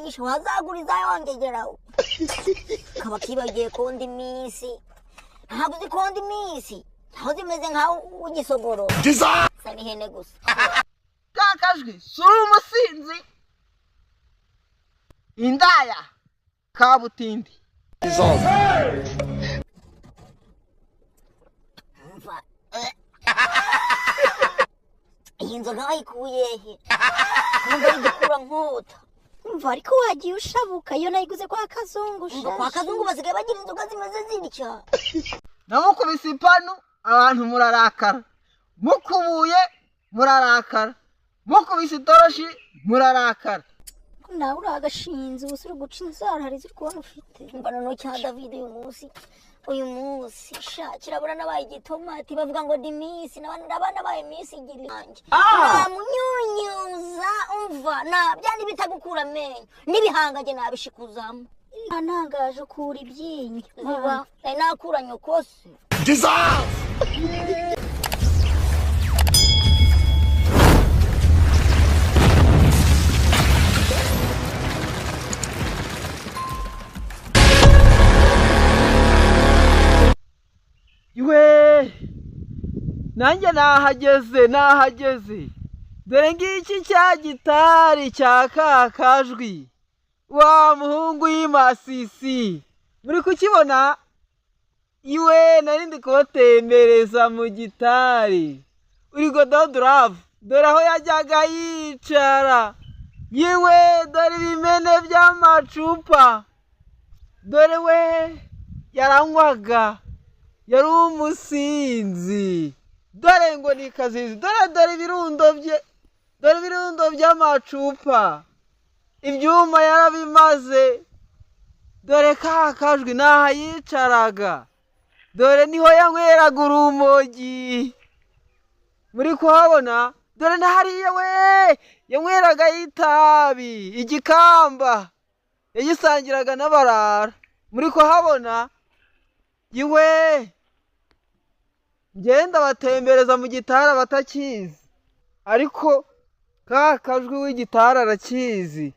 Iranyishe, wazagura wangegeraho. Kaba kibagiye kundi minsi. Ntabwo uzi kundi minsi. Ntabwo zimeze nkaho ugisogoro. Sa n'ihene gusa. Kakajwi suri umusinzi. Indaya kabutindi. Umva. Iyi nzoga wayikuye he? Numva ari gukura nkota. Umva ariko wagiye ushabuka iyo nayiguze kwa Kazungu. Umva kwa Kazungu basigaye bagira inzoga zimeze zitya. Namukubise ipanu abantu murarakara. Mukubuye murarakara. Mukubise itoroshi murarakara. Nawe uri agashinzi ubu uri guca inzara hari izo uri kubona ufite. Umva noneho cya David uyu munsi sha kirabura nabaye igitomati bavuga ngo ndi misi n'abana baye misi igirange. Namunyunyuza umva na byandi bitagukura amenyo n'ibihanga nge nabishikuzamo. Antangaje ukura ibyinyo. Ziba nari nakura nyokose. Iwe nanjye nahageze dore ngiki cya gitari cya Kakajwi wa muhungu w'imasisi muri kukibona. Iwe nari ndi kubatembereza mu gitari uri gododuravu dore aho yajyaga yicara. Yewe dore ibimene by'amacupa dore we yaranywaga yari umusinzi dore ngo ni kazizi dore ibirundo bye dore ibirundo by'amacupa ibyuma yarabimaze dore Kakajwi n'aha yicaraga dore niho yanyweraga urumogi muri kuhabona dore na hariya we yanyweraga itabi igikamba yagisangiraga n'abarara muri kuhabona. Iwe ngenda batembereza mu gitara batakizi ariko Kakajwi w'igitara arakizi.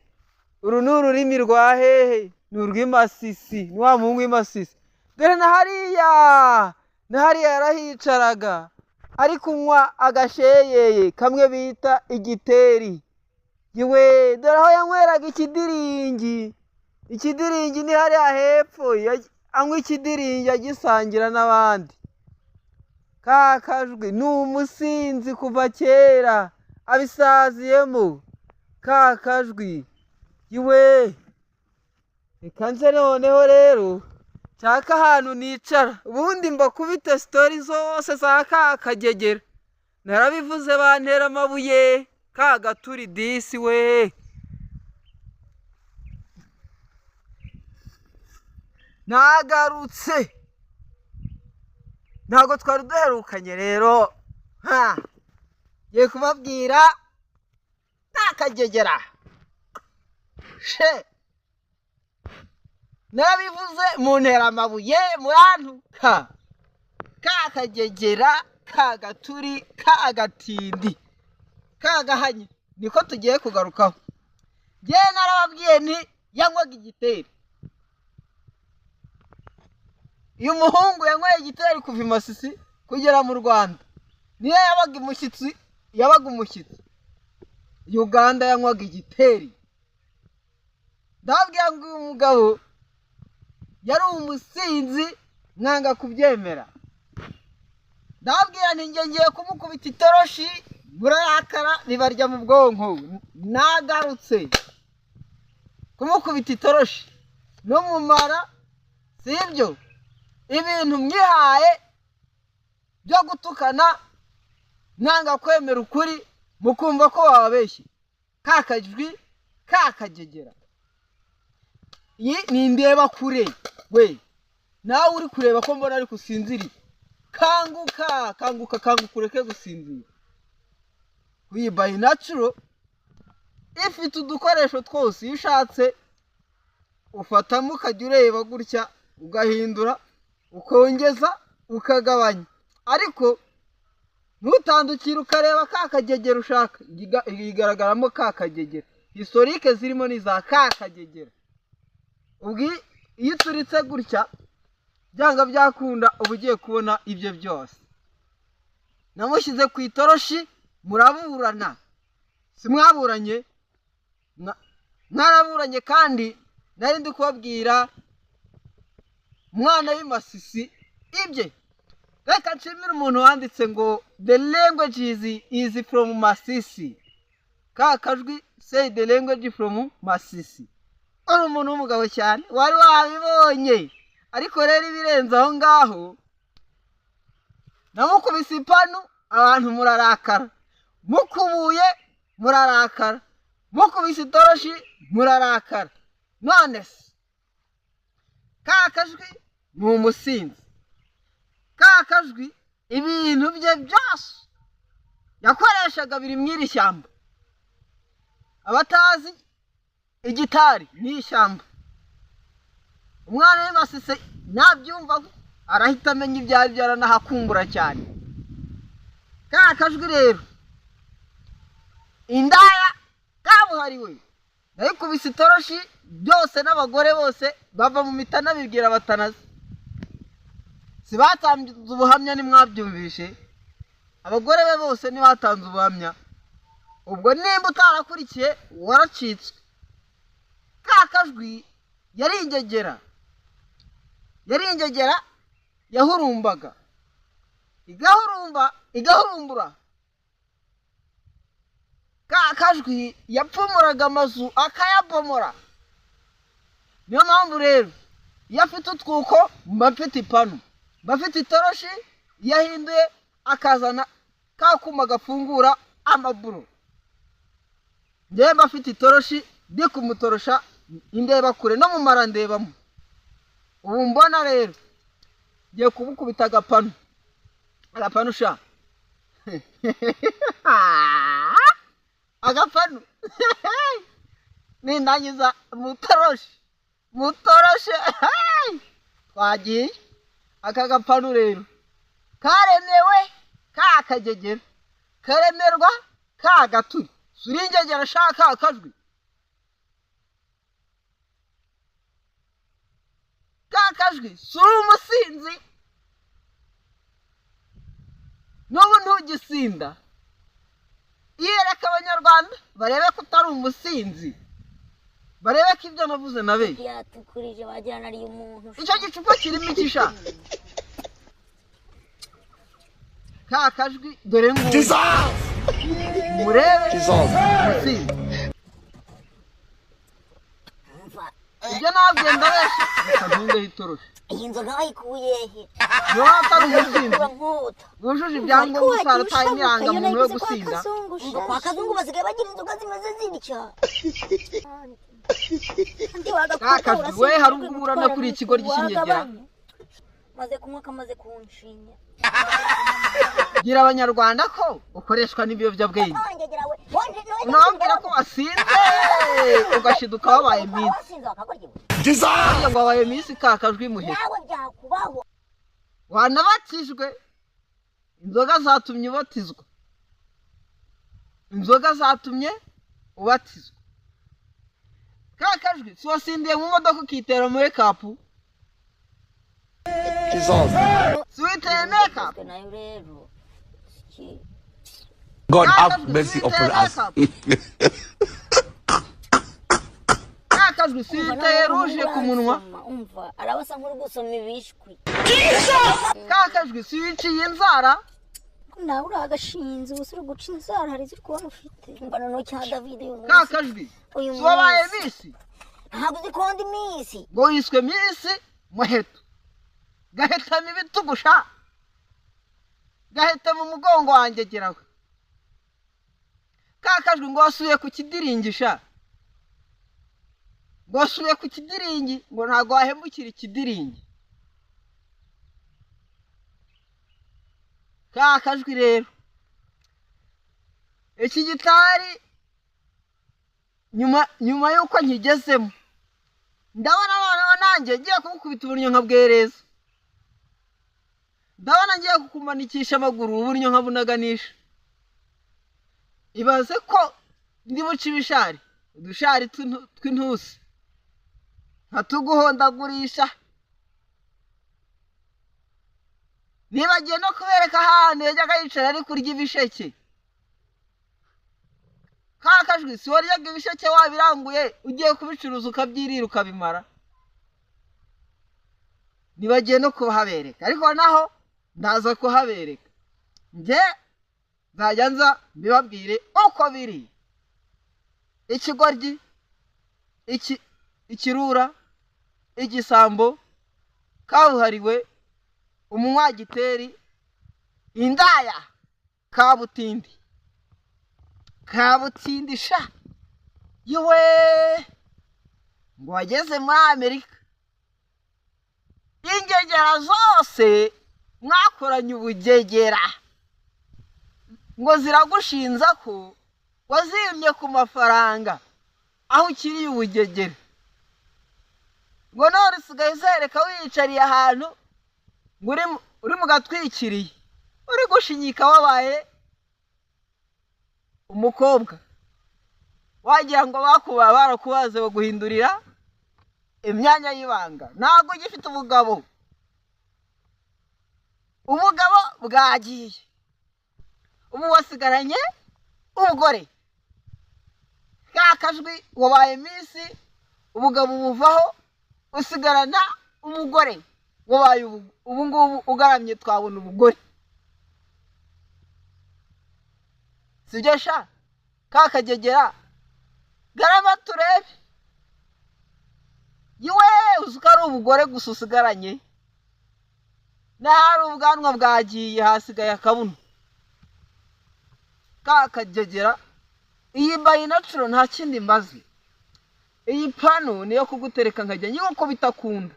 Uru ni ururimi rwa hehe? Ni urw'imasisi, ni wa muhungu w'imasisi. Dore na hariya yarahicaraga ari kunywa agasheyeye kamwe bita igiteri. Iwe dore aho yanyweraga ikidiringi. Ikidiringi ni hariya hepfo, anywa ikidiringi agisangira n'abandi. Kakajwi ni umusinzi kuva kera abisaziyemo. Kakajwi iwe reka nze noneho rero nshaka ahantu nicara ubundi mbakubite sitori zose za Kakagegera. Narabivuze bantera amabuye kagaturi disi we. Nagarutse ntabwo twari duherukanye rero ha ngiye kubabwira Kakagegera she narabivuze muntera amabuye murantuka. Kakagegera kagaturi kagatindi kagahanya niko tugiye kugarukaho. Nge narababwiye nti yanywaga igiteri. Uyu muhungu yanyweye igiteri kuva i Masisi kugera mu Rwanda. Niyo yabaga umushyitsi, yabaga umushyitsi. Uganda yanywaga igiteri. Ndababwira ngo uyu mugabo yari umusinzi mwanga kubyemera. Ndababwira nti nge ngiye kumukubita itoroshi murarakara ribarya mu bwonko. Nagarutse kumukubita itoroshi no mumara, sibyo ibintu mwihaye byo gutukana nanga kwemera ukuri mukumva ko wababeshye. Kakajwi Kakagegera iyi ni indeba kure we nawe uri kureba ko mbona ari kusinziriye. Kanguka kanguka kanguka ureke gusinzira. Iyi bayinacuro ifite udukoresho twose iyo ushatse ufatamo ukajya ureba gutya ugahindura ukongeza ukagabanya ariko ntutandukire ukareba Kakagegera ushaka. Igaragaramo Kakagegera. Historique zirimo ni za kakagegera. Ubwo iyo uturitse gutya byanga byakunda uba ugiye kubona ibyo byose. Namushyize ku itoroshi muraburana, si mwaburanye, mwaraburanye. Kandi nari ndi kubabwira umwana w'imasisi ibye. Reka nshimire umuntu wanditse ngo the language is from Masisi. Ka kajwi say the language from Masisi. Uri umuntu w'umugabo cyane, wari wabibonye. Ariko rero ibirenze aho ngaho, namukubise ipanu abantu murarakara, mukubuye murarakara, mukubise itoroshi murarakara. None se ka kajwi ni umusinzi? Ka kajwi ibintu bye byose yakoreshaga biri mu iri shyamba. Abatazi igitari ni ishyamba, umwana w'imasisi nabyumva arahita amenya ibyo ari byo, aranahakumbura cyane. Ka kajwi rero indaya kabuhariwe, nayikubise itoroshi byose n'abagore bose bava mu mitana bibwira batanazi. Si batanze ubuhamya? Ntimwabyumvishe? Abagore be bose ntibatanze ubuhamya? Ubwo nimba utarakurikiye waracitswe. Ka kajwi yari ingegera, yari ingegera yahurumbaga igahurumba igahurumbura. Ka kajwi yapfumuraga amazu akayabomora. Niyo mpamvu rero iyo afite utwuko mba mfite ipanu, mba mfite itoroshi. Iyo ahinduye akazana ka kuma gafungura amaburo, njyewe mba mfite itoroshi ndi kumutorosha, indeba kure no mu mara ndebamo. Ubu mbona rero ngiye kumukubita agapanu, agapanu sha, agapanu. Nindangiza mutoroshe, mutoroshe. Twagiye. Aka gapanu rero karemewe ka kagegera, karemerwa ka gaturi suringegera shaka akajwi ka kajwi suri umusinzi. N'ubu ntugisinda? Yereka abanyarwanda barebe ko utari umusinzi, barebe ko ibyo navuze nabe. Yatukurije wagira nariye umuntu. Icyo gicupa kirimo iki sha? Ka kajwi dore ngubu murebe umusinzi. Umva, Ibyo nabwiye ndabeshya? Reka ntungeho itoroshi. Iyi nzoga wayikuye he? Niba atari umusinzi Urankota. wujuje ibyangombwa, utarataye imirangamuntu yo gusinda. Ngo kwa kazungu basigaye bagira inzoga zimeze zitya. Kakajwi we, hari ubwo uburana kuri ikigo ry'ikinyegera. Maze kunywa kamaze kunshinya. Gira abanyarwanda ko ukoreshwa n'ibiyobyabwenge. Wangegera we. Unababwira ko wasinze ugashiduka wabaye miss. Wasinze bakagorya. Burya ngo wabaye miss kakajwi muheto. Nawe byakubaho. Wanabatijwe, inzoga zatumye ubatizwa, inzoga zatumye ubatizwa. Ka kajwi si wasindiye mu modoka ukitera makeup? Si witeye makeup? Nayo rero. Iki. God have mercy upon us. Ka kajwi si witeye rouge ku munwa? Umva, arabasa nk'uri gusoma ibishwi. Ka kajwi si wiciye inzara? Nawe uri agashinzi, ubu uri guca inzara hari iziri kubona ufite. Umva noneho cya David uyu Ka munsi. kajwi Uyu si wabaye munsi. miss? Ntabwo uzi ko ndi miss. Ngo wiswe Miss Muheto, gahetama ibitugu sha, gaheta mu mugongo wanjye gerawe. Ka kajwi ngo wasuye ku kidiringi sha, ngo wasuye ku kidiringi, ngo ntabwo wahemukira ikidiringi. Ka kajwi rero iki gitari nyuma y'uko nkigezemo ndabona noneho nanjye ngiye kumukubita uburyo nkabwereza, ndabona ngiye kukumanikisha amaguru uburyo nkabunaganisha. Ibaze ko ndi buce ibishari. Udushari tw'intusi nkatuguhondagurisha. Nibagiye no kubereka ahantu yajyaga yicara ari kurya ibisheke. Ka kajwi, si waryaga ibisheke wabiranguye ugiye kubicuruza ukabyirira ukabimara? Nibagiye no kuhabereka, ariko naho ndaza kuhabereka. Njye nzajya nza mbibabwire uko biri. Ikigoryi, ikirura, igisambo kabuhariwe, umunywagiteri, indaya, kabutindi. Kabutindi sha yewe, ngo wageze muri Amerika, ingegera zose mwakoranye ubugegera, ngo ziragushinza ko wazimye ku mafaranga aho ukiriye ubugegera, ngo none usigaye uzereka wiyicariye ahantu ngo uri mu gatwikiriye, uri gushinyika wabaye umukobwa, wagira ngo bakuba barakubaze baguhindurira imyanya y'ibanga. Ntabwo ugifite ubugabo, ubugabo bwagiye, ubu wasigaranye umugore. Ka kajwi wabaye minsi, ubugabo buvaho, usigarana umugore. Wabaye ubu ngubu ugaramye twabona ubugore, sibyo sha? Ka kagegera garama turebe yewe, uzi ko ari ubugore gusa usigaranye, n'ahari ubwanwa bwagiye hasigaye akabuno. Ka kagegera, iyi bayinacuro nta kindi mbazi, iyi panu niyo kugutereka nkajya nyigukubita kunda.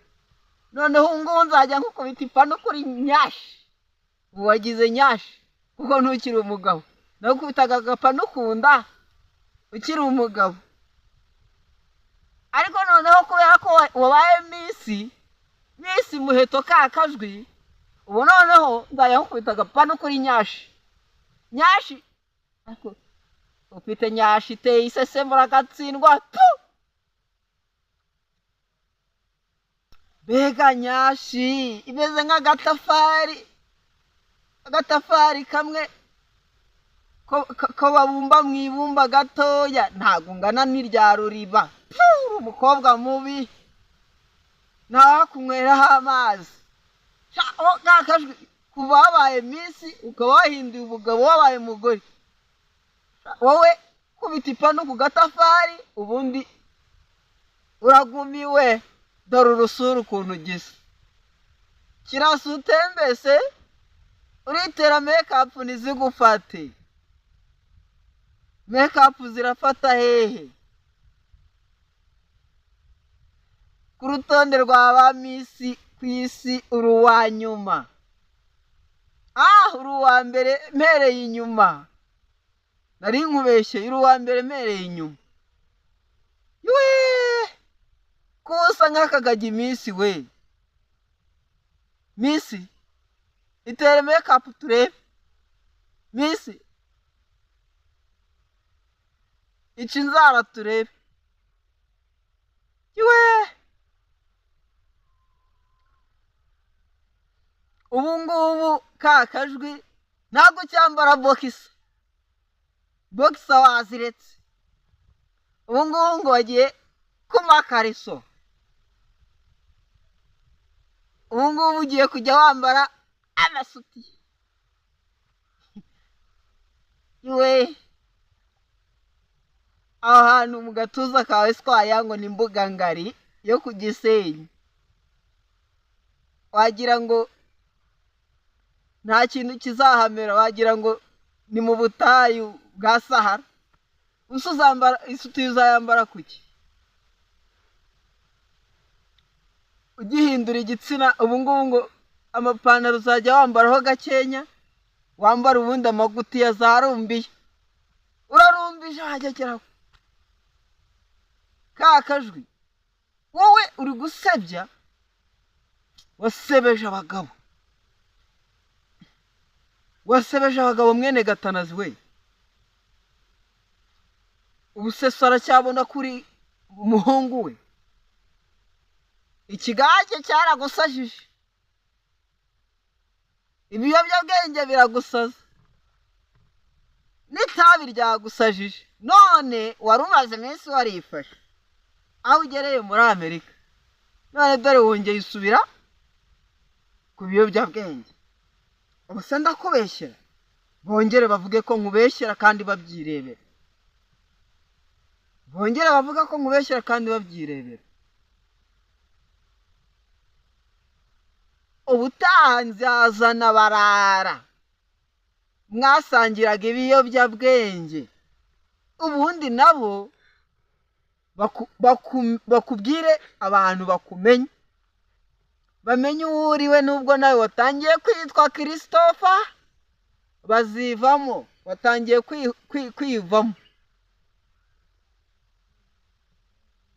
Noneho ubu ngubu nzajya nkukubita ipanu kuri nyashi, ubu wagize nyashi kuko ntukiri umugabo. Nagukubitaga agapanu kunda ukiri umugabo, ariko noneho kubera ko wabaye minsi muheto ka kajwi, ubu noneho nzajya nkukubita agapanu kuri nyashi. Nyashi ufite nyashi iteye iseseme uragatsindwa tu. Mbega nyashi imeze nk'agatafari, agatafari kamwe ko babumba mu ibumba gatoya, ntabwo ungana n'irya ruriba. Uri umukobwa mubi, ntawakunyweraho amazi. Kajwi, kuva wabaye minsi ukaba wahinduye ubugabo wabaye umugore, wowe kubita ipanu ku gatafari ubundi uragumiwe. Dore urusura ukuntu ugize, kirasa utembese, uritera mekapu ntizigufate. Mekapu zirafata hehe? Ku rutonde rwa ba misi ku isi uri uwa nyuma. Uri uwa mbere mpereye inyuma, nari nkubeshye, uri uwa mbere mpereye inyuma. Yewe, ko usa nk'akagagi minsi we. Minsi itere mekapu turebe. Minsi ica inzara turebe. Yewe, ubu ngubu ka kajwi ntabwo cyambara bokisa, bokisa waziretse. Ubu ngubu ngo wagiye ku makariso, ubu ngubu ugiye kujya wambara amasutiye. Yewe, aho hantu mu gatuza kawe swaya ngo ni imbuga ngari yo ku Gisenyi, wagira ngo nta kintu kizahamera, wagira ngo ni mu butayu bwa Sahara. Uzambara isutiye uzayambara kuki? Ugihindura igitsina ubu ngubu ngo amapantaro uzajya wambaraho gakenya, wambara ubundi amagutiya zarumbiye, urarumbije wajya keraho. Ka kajwi, wowe uri gusebya, wasebeje abagabo, wasebeje abagabo mwene Gatanazi we. Ubu se aracyabona kuri umuhungu we? Ikigage cyaragusajije, ibiyobyabwenge biragusaza, n'itabi ryagusajije. None wari umaze iminsi warifashe aho ugereye muri Amerika, none dore wongeye usubira ku biyobyabwenge. Ubu se ndakubeshyera? Bongere bavuge ko nkubeshyera kandi babyirebera. Bongere bavuga ko nkubeshyera kandi babyirebera. Ubutaha nzazana barara mwasangiraga ibiyobyabwenge, ubundi nabo bakubwire, abantu bakumenye, bamenye uwo uriwe. Nubwo nawe watangiye kwitwa Christopher bazivamo, watangiye kwivamo.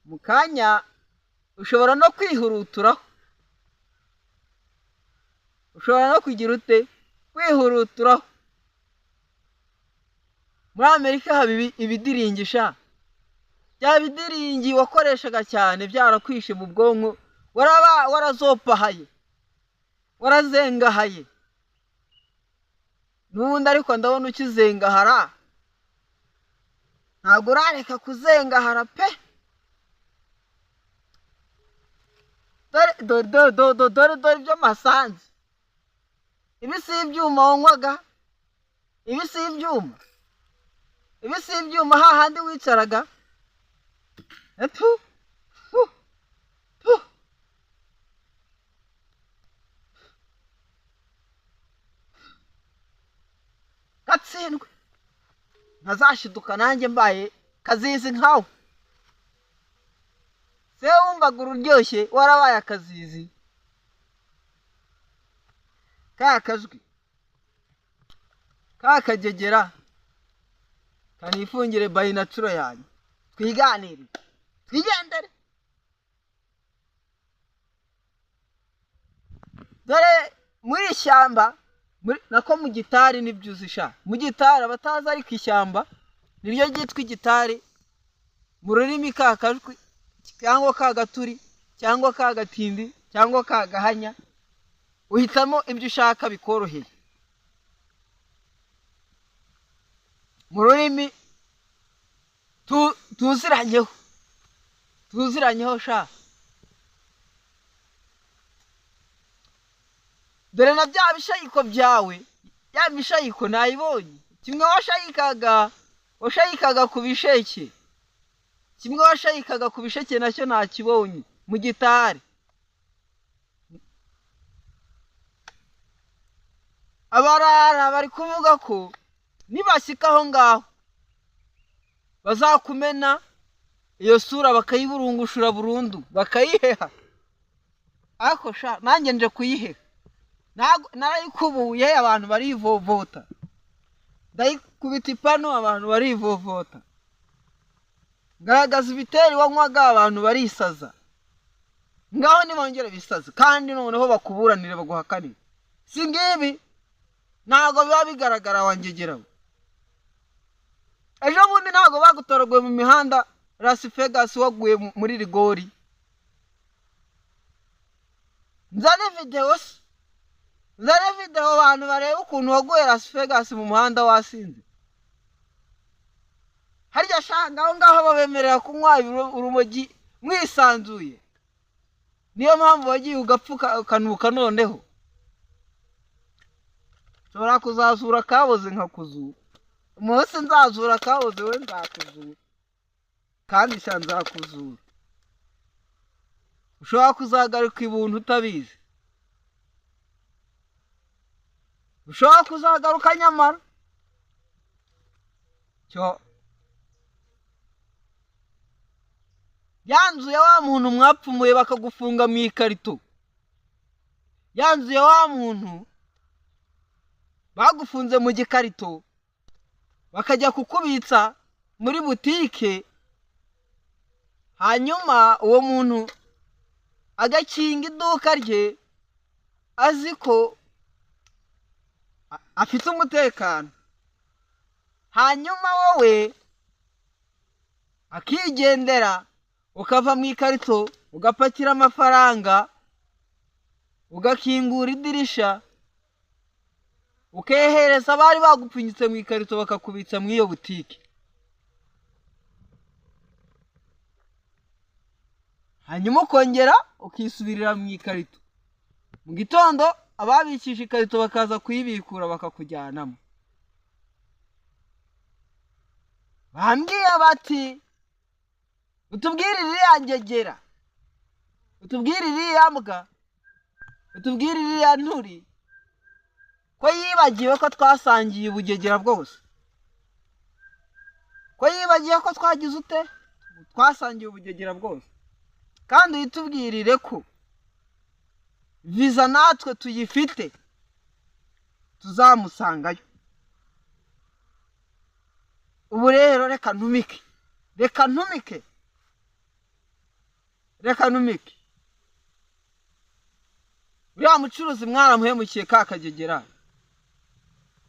Mu kanya ushobora no kwihuruturaho, ushobora no kugira ute, kwihuruturaho. Muri Amerika haba ibidiringisha, bya bidiringi wakoreshaga cyane byarakwishe mu bwonko, waraba warazopahaye, warazengahaye. N'ubundi ariko ndabona ukizengahara, ntabwo urareka kuzengahara pe. Dore dore dore dore dore dore ibyo masanze. Ibi si ibyuma wanywaga, ibi si ibyuma, ibi si ibyuma hahandi wicaraga. Epu pu pu, gatsindwe, ntazashiduka nanjye mbaye kazizi nkawe. Se wumvaga ururyoshye, warabaye akazizi. Ka kajwi ka kagegera kanifungire bayinacuro yanjye, twiganire, twigendere. Dore muri ishyamba, nako mu gitari nibyo uzi sha. Mu gitari abatazi, ariko ishyamba niryo ryitwa igitari mu rurimi ka kajwi cyangwa ka gaturi cyangwa ka gatindi cyangwa ka gahanya. Uhitamo ibyo ushaka bikoroheye mu rurimi tuziranyeho, tuziranyeho sha. Dore na bya bishayiko byawe, ya mishayiko nayibonye. Kimwe washayikaga, washayikaga ku bisheke, kimwe washayikaga ku bisheke nacyo nakibonye mu gitari. Abarara bari kuvuga ko nibashyika aho ngaho bazakumena iyo sura, bakayiburungushura burundu, bakayiheha. Ariko sha, nanjye nje kuyiheha. Narayikubuye, abantu barivovota, ndayikubita ipanu, abantu barivovota. Ngaragaza ibiteri wanywaga, abantu barisaza. Ngaho nibongere bisaza kandi noneho bakuburanire, baguhakanire. Si ngibi? Ntabwo biba bigaragara wangegeraho. Ejo bundi ntabwo bagutoraguye mu mihanda Las Vegas, waguye muri rigori? Nzane videwo se? Nzane videwo abantu barebe ukuntu waguye Las Vegas mu muhanda wasinze? Harya shanga aho ngaho babemerera kunywa urumogi mwisanzuye, niyo mpamvu wagiye ugapfuka ukanuka. Noneho nshobora kuzazura kaboze nkakuzura. Umunsi nzazura kaboze we, nzakuzura kandi sha, nzakuzura. Ushobora kuzagaruka ibuntu utabizi, ushobora kuzagaruka nyamara cyo yanzu ya wa muntu mwapfumuye bakagufunga mu ikarito, yanzu ya wa muntu bagufunze mu gikarito bakajya kukubitsa muri butike, hanyuma uwo muntu agakinga iduka rye azi ko afite umutekano, hanyuma wowe Akigendera, ukava mu ikarito, ugapakira amafaranga, ugakingura idirisha, ukehereza abari bagupfunyitse mu ikarito bakakubitsa mu iyo butike. Hanyuma ukongera ukisubirira mu ikarito. Mu gitondo ababikije ikarito bakaza kuyibikura bakakujyanamo. Bambwiye bati utubwire iriya ngegera, utubwire iriya mbwa, utubwire iriya nturi, ko yibagiwe ko twasangiye ubugegera bwose, ko yibagiwe ko twagize ute, twasangiye ubugegera bwose. Kandi uyitubwirire ko viza natwe tuyifite, tuzamusangayo. Ubu rero reka ntumike, reka ntumike, reka ntumike. Uriya mucuruzi mwaramuhemukiye ka kagegera,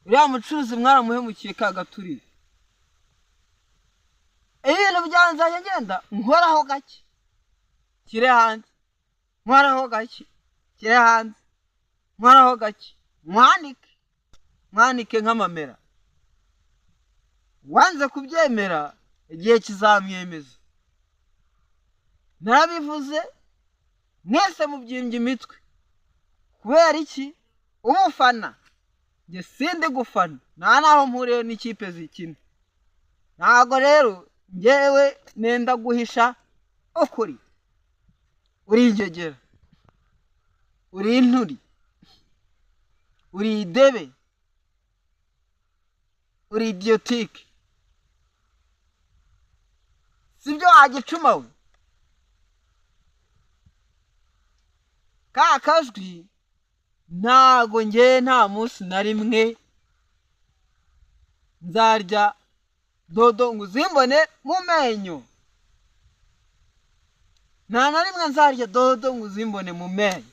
uriya mucuruzi mwaramuhemukiye ka gaturire. Ibintu byanzanye ngenda nkoraho gake kire hanze, nkoraho gake kire hanze, nkoraho gake, mwanike mwanike nk'amamera. Wanze kubyemera igihe kizamwemeza. Narabivuze mwese mubyimbye imitwe. Kubera iki? Umufana njye sindi gufana, nta naho mpuriye n'ikipe zikina. Ntago rero njyewe nenda guhisha ukuri. Uri ingegera, uri inturi, uri idebe, uri idiyotike. Sibyo wagicuma we? Ka kajwi ntago njye nta munsi na rimwe nzarya dodo ngo uzimbone mu menyo. Nta na rimwe nzarya dodo ngo uzimbone mu menyo.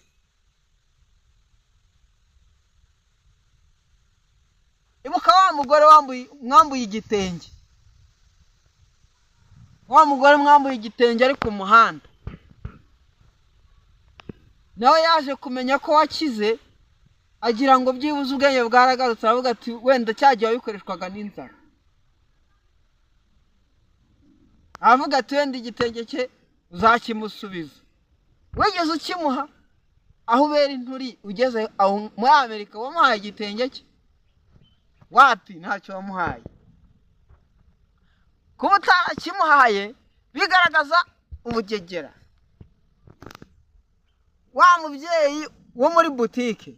Ibuka wa mugore mwambuye igitenge, wa mugore mwambuye igitenge ari ku muhanda, nawe yaje kumenya ko wakize, agira ngo byibuze ubwenge bwaragarutse, aravuga ati wenda cyagiye wabikoreshwaga n'inzara. Aravuga ati wenda igitenge cye uzakimusubiza. Wigeze ukimuha? Aho ubera inturi ugeze aho muri Amerika wamuhaye igitenge cye? Wapi, ntacyo wamuhaye. Kuba utarakimuhaye bigaragaza ubugegera. Wa mubyeyi wo muri butike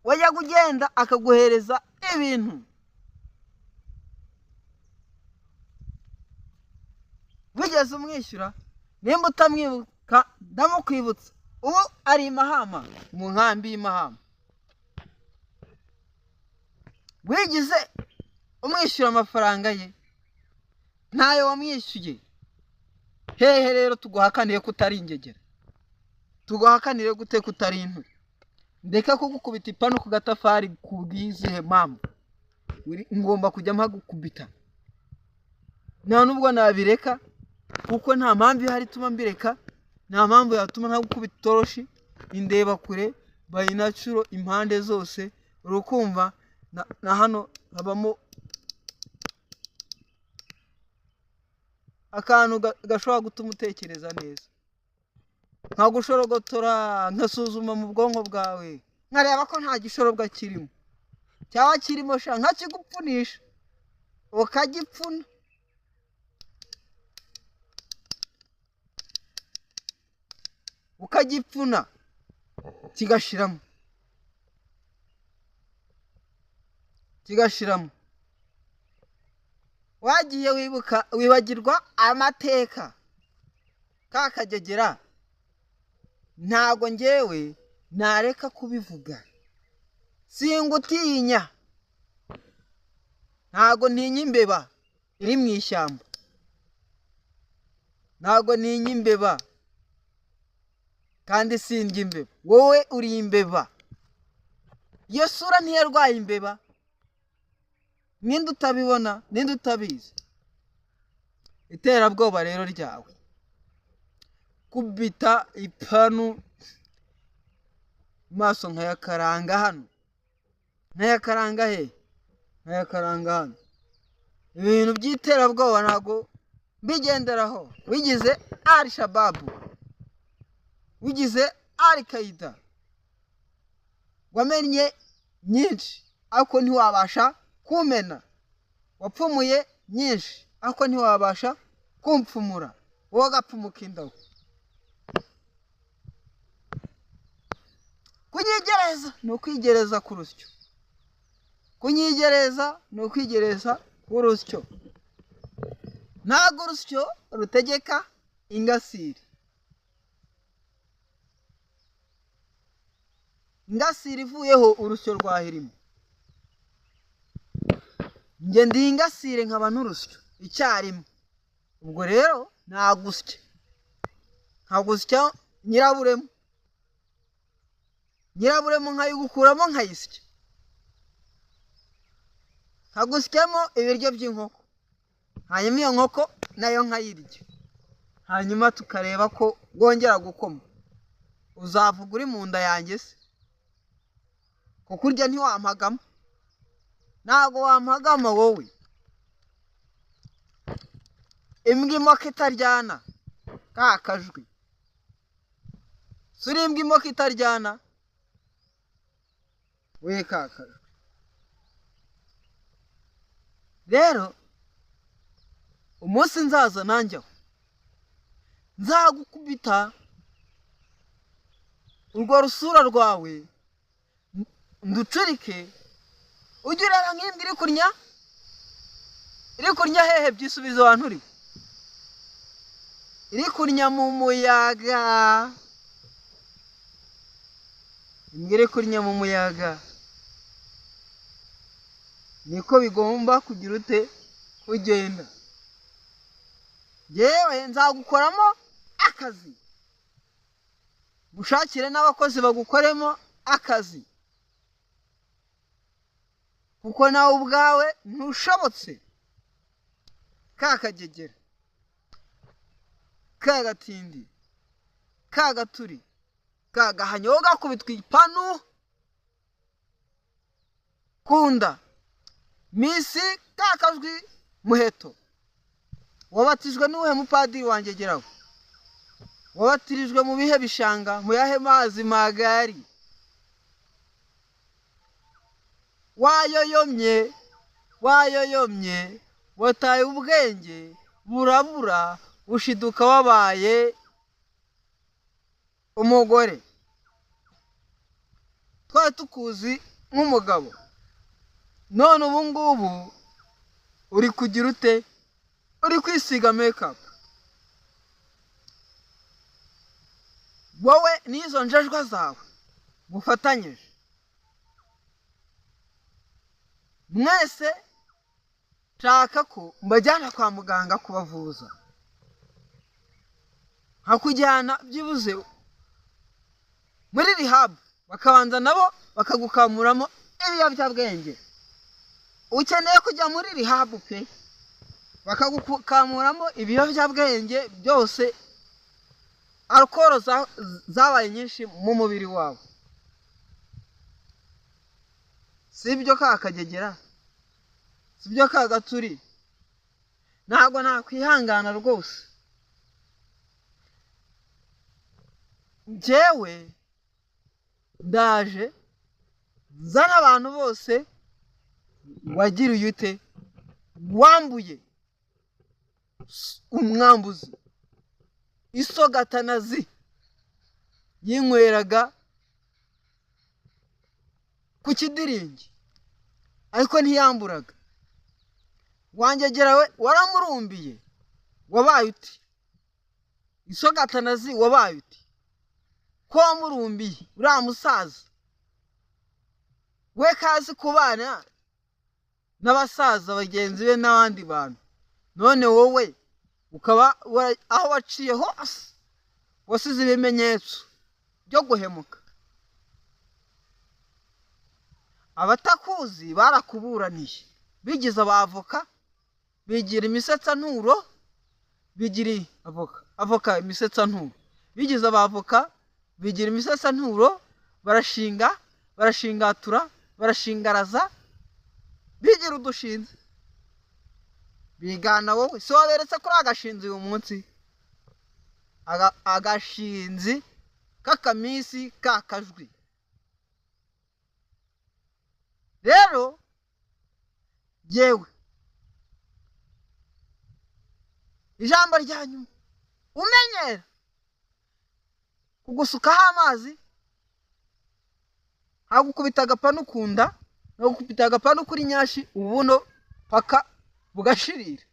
wajya kugenda akaguhereza ibintu, wigeze umwishyura? Nimba utamwibuka ndamukwibutsa, ubu ari i Mahama, mu nkambi y'i Mahama. Wigeze umwishyura amafaranga ye? Ntayo wamwishyuye. Hehe rero tuguhakanire ko utari ingegera, tuguhakanire gute ko utari inturi. Ndeka kugukubita ipanu ku gatafari ku bw'izihe mpamvu? Ngomba kujya mpagukubita. Nta nubwo nabireka, kuko nta mpamvu ihari ituma mbireka, nta mpamvu yatuma ntagukubita itoroshi, indeba kure, bayinacuro impande zose, urukumva na hano habamo akantu gashobora gutuma utekereza neza. Nkagushorogotora, nkasuzuma mu bwonko bwawe, nkareba ko nta gishorobwa kirimo, cyaba kirimo sha nkakigupfunisha, ukagipfuna. Ukagipfuna kigashiramo, kigashiramo. Wagiye wibuka wibagirwa amateka ka kagegera. Ntago njyewe nareka kubivuga, singutinya, ntago ntinya imbeba iri mu ishyamba, ntago ntinya imbeba kandi sindya imbeba. Wowe uri imbeba, iyo sura ntiyarwaye imbeba. Ninde utabibona? Ninde utabizi? Iterabwoba rero ryawe kubita ipanu maso nkayakaranga hano, nkayakaranga he, nkayakaranga hano. Ibintu by'iterabwoba ntabwo mbigenderaho. Wigize Al Shababu, wigize Al Qaida, wamennye nyinshi ariko ntiwabasha kumena, wapfumuye nyinshi ariko ntiwabasha kumpfumura, wowe agapfumuka indawo. Kunyigereza ni ukwigereza ku rusyo, kunyigereza ni ukwigereza ku rusyo. Ntabwo urusyo rutegeka ingasire, ingasire ivuyeho urusyo rwahirima. Njye ndi ingasire nkaba n'urusyo icyarimwe. Ubwo rero nagusya, nkagusya nyiraburemu, nyiraburemu nkayigukuramo nkayisya, nkagusyamo ibiryo by'inkoko, hanyuma iyo nkoko nayo nkayirya, hanyuma tukareba ko wongera gukoma. Uzavuga uri mu nda yanjye se? Kuko urya ntiwampagamo, ntabwo wampagama wowe. Imbwa imoka itaryana, ka kajwi. Si uri imbwa imoka itaryana we, ka kajwi. Rero umunsi nzaza nanjye aho nzagukubita urwo rusura rwawe nducurike, ujye ureba nk'imbwa iri kurya, iri kurya hehe? Byisubizo wantu uri, iri kurya mu muyaga, imbwa iri kurya mu muyaga. Niko bigomba kugira ute kugenda. Yewe nzagukoramo akazi, gushakire n'abakozi bagukoremo akazi, kuko nawe ubwawe ntushobotse. Ka kagegera, ka gatindi, ka gaturi, ka gahanyo gakubitwa ipanu kunda misi, ka kajwi muheto. Wabatijwe n'uwuhe mupadiri wanjye geraho? Wabatirijwe mu bihe bishanga, mu yahe mazi magari? Wayoyomye, wayoyomye, wataye ubwenge burabura, ushiduka wabaye umugore. Twari tukuzi nk'umugabo, none ubu ngubu uri kugira ute? Uri kwisiga makeup. Wowe n'izo njajwa zawe mufatanyije mwese, nshaka ko mbajyana kwa muganga kubavuza, nkakujyana byibuze muri rehab, bakabanza nabo bakagukamuramo ibiyobyabwenge. Ukeneye kujya muri rehab pe, bakagukamuramo ibiyobyabwenge byose, alukoro zabaye nyinshi mu mubiri wawe. Si ibyo ka kagegera, si ibyo ka gaturi. Ntabwo nakwihangana rwose. Njyewe ndaje nzana abantu bose wagiriye ute, wambuye, umwambuzi isogatanazi yinyweraga ku kidiringi ariko ntiyamburaga. Wangegera we waramurumbiye, wabaye uti? Isogatanazi wabaye uti? Ko wamurumbiye uriya musaza we kazi kubana n'abasaza bagenzi be n'abandi bantu, none wowe ukaba aho waciye hose wasize ibimenyetso byo guhemuka. Abatakuzi barakuburaniye, bigize abavoka, bigira imisetsa nturo. Bigira avoka, avoka imisetsanturo. Bigize abavoka, bigira imisesanturo, barashinga, barashingatura, barashingaraza, bigira udushinzi. Bigana wowe, si waberetse kuri agashinzi uyu munsi? Agashinzi k'akamisi kakajwi. Rero yewe ijambo rya nyuma, umenyera kugusukaho amazi, hagukubita agapanu ku nda, hagukubita agapanu kuri nyashi, ubuno paka bugashirira.